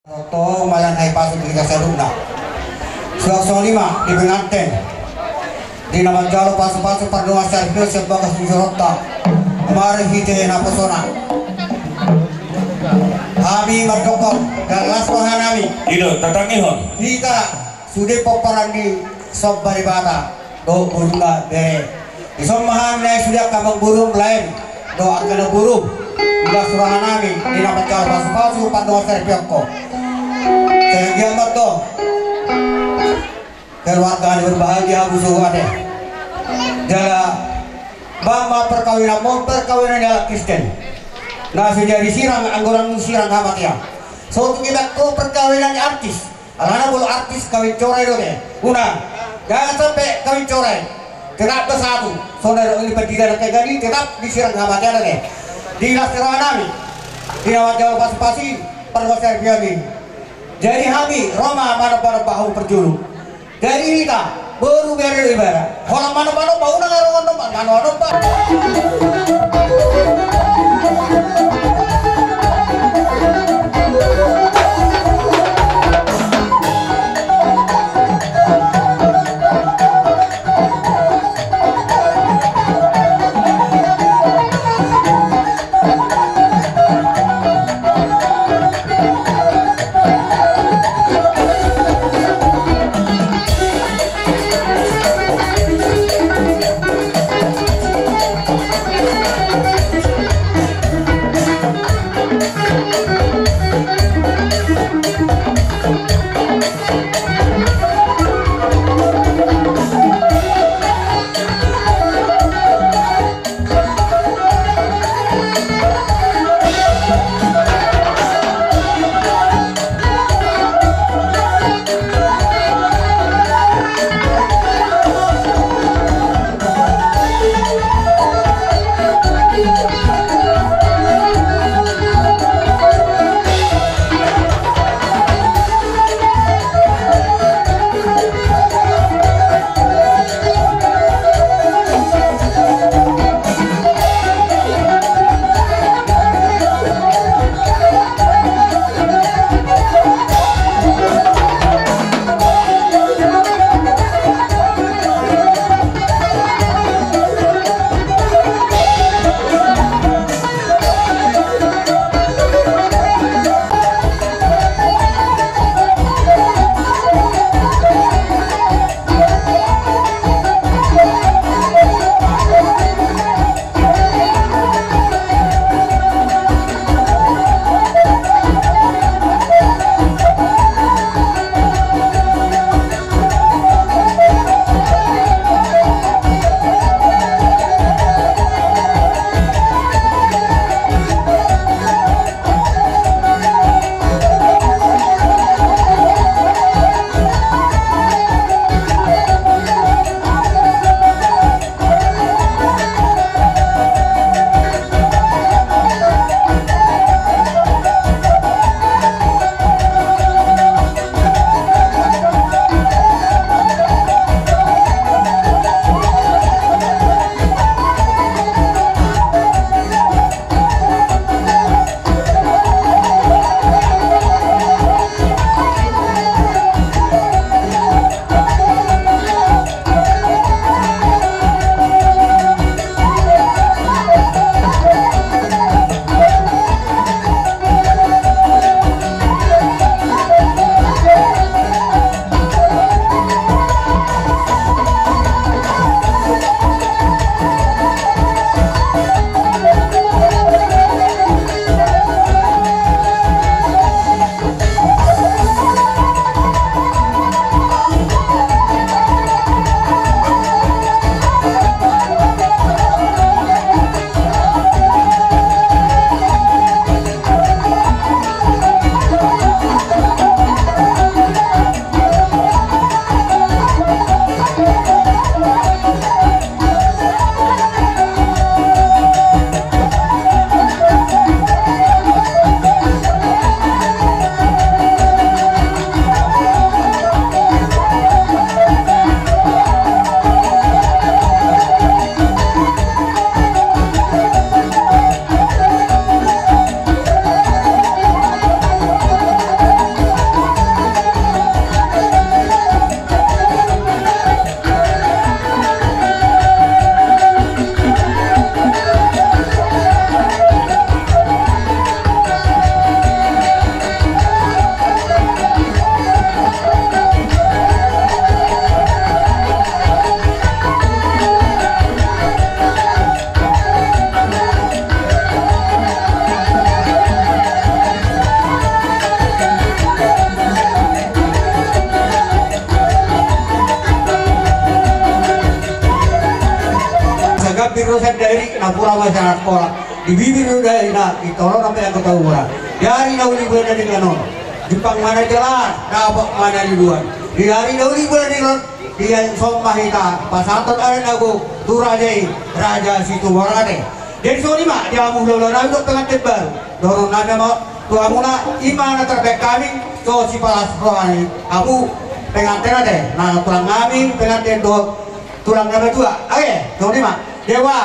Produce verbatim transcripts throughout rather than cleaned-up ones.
Tong malang hai pasu di kita saluhutna. Suang songon i ma di penganten, di na manjalo pasu-pasu pardongan sian Tuhan sian bagas ni joroanta marhite naposona. Hami mandokkon, jala las rohanami. I do tatangihon. Hita sude pomparan ni somba Debata dohot boruna bere. Dison ma hami na sude angka amangboru, lae, dohot angka namboru, las rohanami di na manjalo pasu-pasu pardongan sian Tuhan. Sehingga ma tong keluarga na berbahagia, hamu suhut ate. Jala bang ma perkawinanmon perkawinan ni halak Kristen, na so jadi sirang anggo dang sirang hamatean. So tung ibaen ho perkawinan ni artis. Alana molo artis kawin corai do te. Unang. Jangan sampe kawin corai. Tetap bersatu. Songon na didok ni pandita na kegali, tetap disirang hamatean do te. Di las ni rohanami, di na manjalo pasu-pasu i, pardongan sian Tuhan i. Jadi hami ro ma manomba-nomba hamu parjolo. Jadi hita boru bere do ibana. Holan manomba-nomba, unang arongan nomba, manomba-nomba. Pura masyarakat pola di bibir uda ina itoro na pe angkota umura. Di ari na uli bulan na denggan on, jumpang ma na jala, dapot ma na liluan. Di ari na uli bulan denggan on, dian somba hita pasahathon adat na gok tu raja i, Raja Situborngin. Jadi songon i ma di hamu hulahula nami dohot pengantin baru. Dohonon nami ma tu hamuna, i ma na tarbahen hami, so sipalas roha ni hamu pengantin ate, na tulang nami pengantin dohot tulang na matua. Oke, songon i ma. Dewa.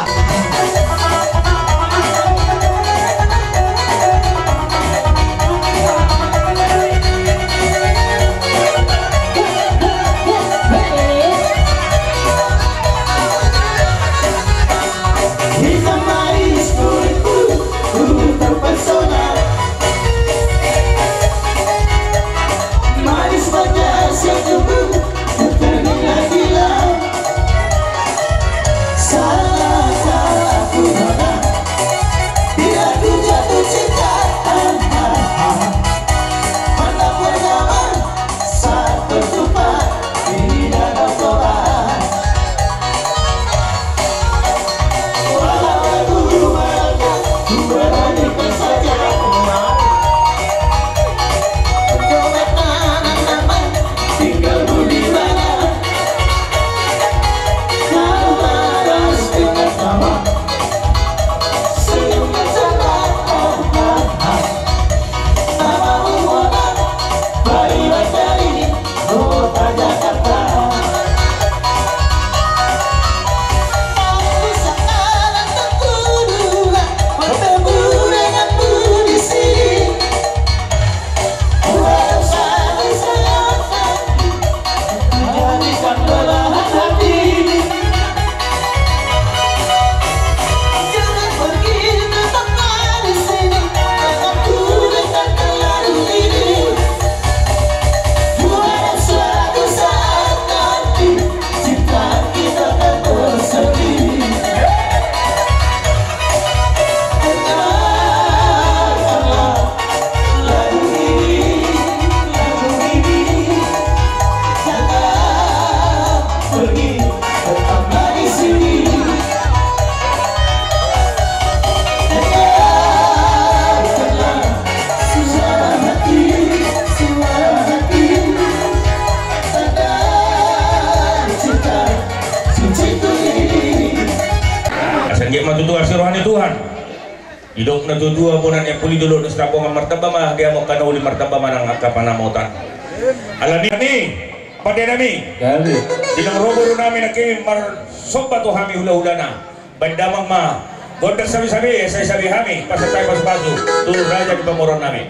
Asa anggiat ma tutu asi roha ni Tuhan. Didok na tuatua, bona ni ampuli dolok na sitambongan, martamba ma di hamu angka na uli, martamba ma nang angka panamotan. Alani i, pande nami. Di na ro boru nami nangkin marsomba tu hami hulahulana. Baen damang ma gondang sabisabi, sai sabi hami pasahat pasupasu tu raja ni pamoruon nami.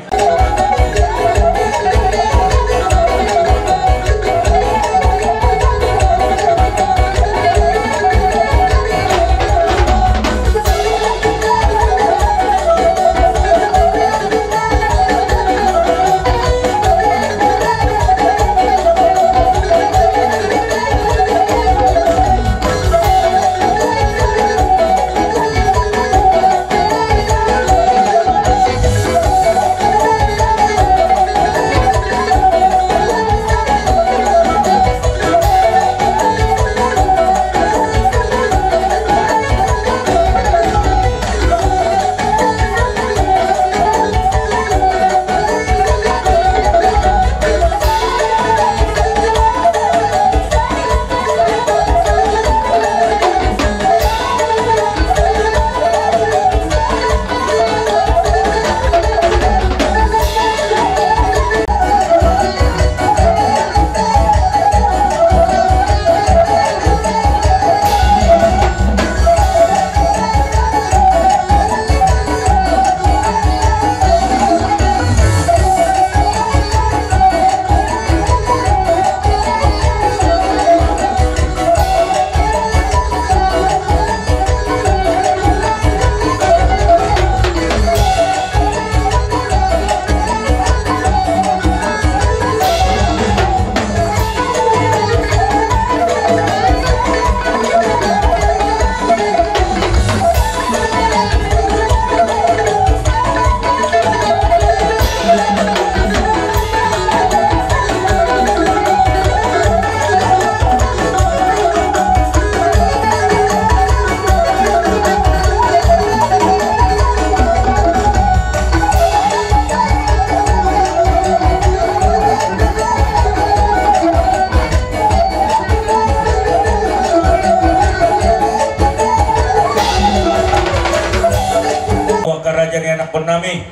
Angka raja ni anakkon nami,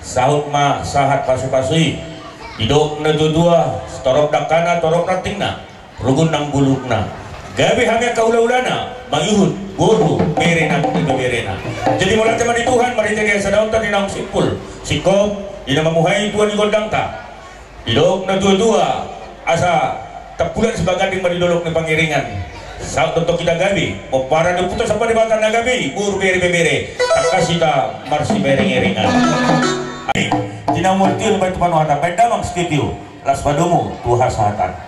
saut ma sahat pasupasu i. Didok na tuatua, torop dangkana, torop rantingna, rugun nang bulungna. Gabe hami angka hulahulana, mangihut boru bere nang ibeberena. Jadi mauliate ma di Tuhan, marhite di hasadaonta di naung simpul, singkop, di na mamuhai tua ni gondangta. Didok na tuatua, asa tampulan sipaganding ma di dolok ni pangiringan. Saut do tong hita gabe, pomparan ni ompunta Siompuan Debata na gabe i, boru bere ibebere, tangkas hita marsibereng-berengan. Ai, di na umur tio dibaen tu panuhatan, baen damang sitio, laos padomu tu hasahatan.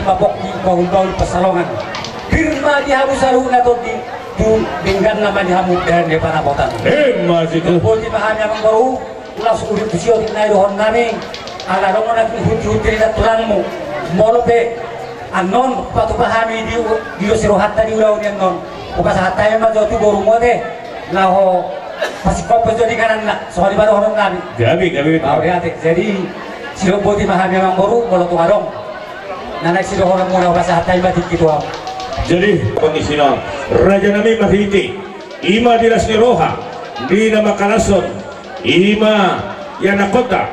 Mapok di bahul-bahul pansalongan. Pir ma di hamu saluhutna tondi, tu denggan nama di hamu dan di panapotan. Emma situ. Boti ma hami amang boru, ulas udik tu sio di nai dohon nami. Ala dong na hunti-hunti di tulangmu. Molo pe annon patupa hami di, di dosi rohanta di ulaon i annon. Hupasahat hami ma jo tu borumu ate. Laho pasingkop pe jo di kananna, songon i ma dohonon nami. Gabe, gabe. Mauliate. Jadi, sidok boti ma hami amang boru, molo tung adong na naeng sidohononmuna, hupasahat hami ma tingki tu hamu. Jadi, kondisina, raja nami marhite, i ma di las ni roha, di na mangkalashon, i ma ianakhonta.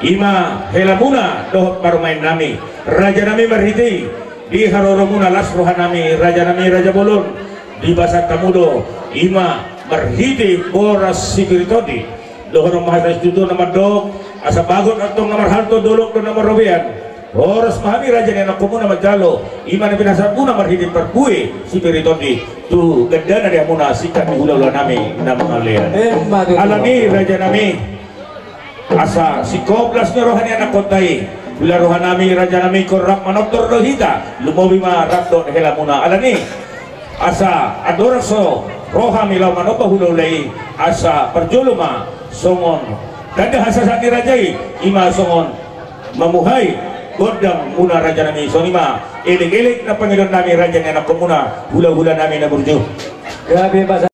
I ma helamuna dohot parumaennami, rajanami marhite i, di haroromuna las rohanami, rajanami raja bolon, di bagasan hamu do, i ma marhite boras sipir tondi, dohonon ma hata situtu na mandok, asa bagot antong na marhalto, dolok do na marrobean. Horas ma hami raja ni anakkonmuna manjalo, i ma na pinasahatmuna marhite parbue sipir ni tondi, tu gandana di hamuna singkat ni hulahula nami na mangalean. Emma tutu. Alani raja nami, asa singkop las ni roha ni anakkonta i, hulahula nami raja nami, ingkon rap manortor do hita, lumobi ma rap dohot helamuna. Alani asa andorang so ro hami laho manomba hulahula i, asa parjolo ma songon tanda hasasahat ni raja i, i ma songon mamuhai gondangmuna raja nami. Songon i ma elek-elek na pangidoan nami raja ni anakkonmuna, hulahula nami na burju. Gabe basa.